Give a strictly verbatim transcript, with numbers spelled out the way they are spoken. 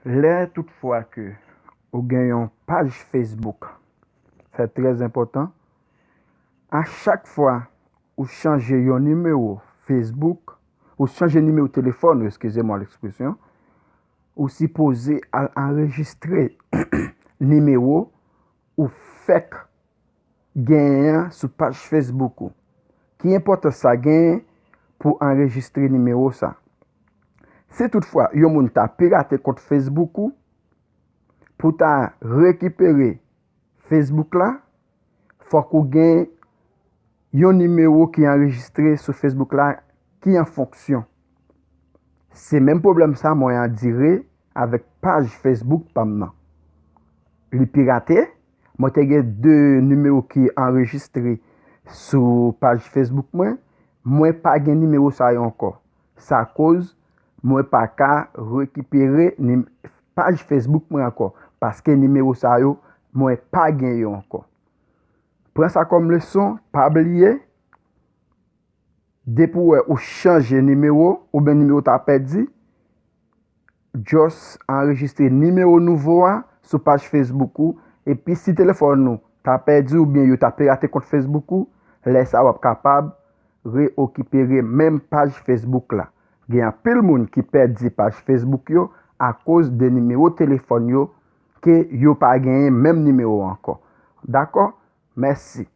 Lè toutfwa ke ou gen yon paj Facebook, sa trè enpòtan, a chak fwa ou chanje yon nimewo Facebook, ou chanje nimewo telefòn, eskize mwa lekspresyon, ou sipoze al anrejistre nimewo ou fèk genyen an sou paj Facebook ou. Ki enpòtans sa genyen pou anrejistre nimewo sa? Si toutfwa yon moun ta pirate kont Facebook ou, pou ta rekipere Facebook la, fòk ou gen yon nimewo ki anrejistre sou Facebook la ki an fonksyon. Se menm pwoblèm sa mwen andire avèk paj Facebook pa m nan. Li pirate, mwen te gen de nimewo ki anrejistre sou paj Facebook mwen, mwen pa gen nimewo sa yo ankò. Sa koz mwen pa ka rekipere paj Facebook mwen ankò, paske nimewo sa yo, mwen pa gen yo ankò. Pran sa kòm leson, pa bliye, depi w wè ou chanje nimewo oubyen nimewo ta pèdi, just anrejistre nimewo nouvo a sou paj Facebook ou, epi si telefòn ou ta pèdi oubyen yo ta pirate kont Facebook ou, lè sa w ap kapab reokipere menm paj Facebook la. Gen anpil moun ki pèdi paj Facebook yo akoz de nimewo telefòn yo ke yo pa genyen menm nimewo ankò. Dakò? Mèsi.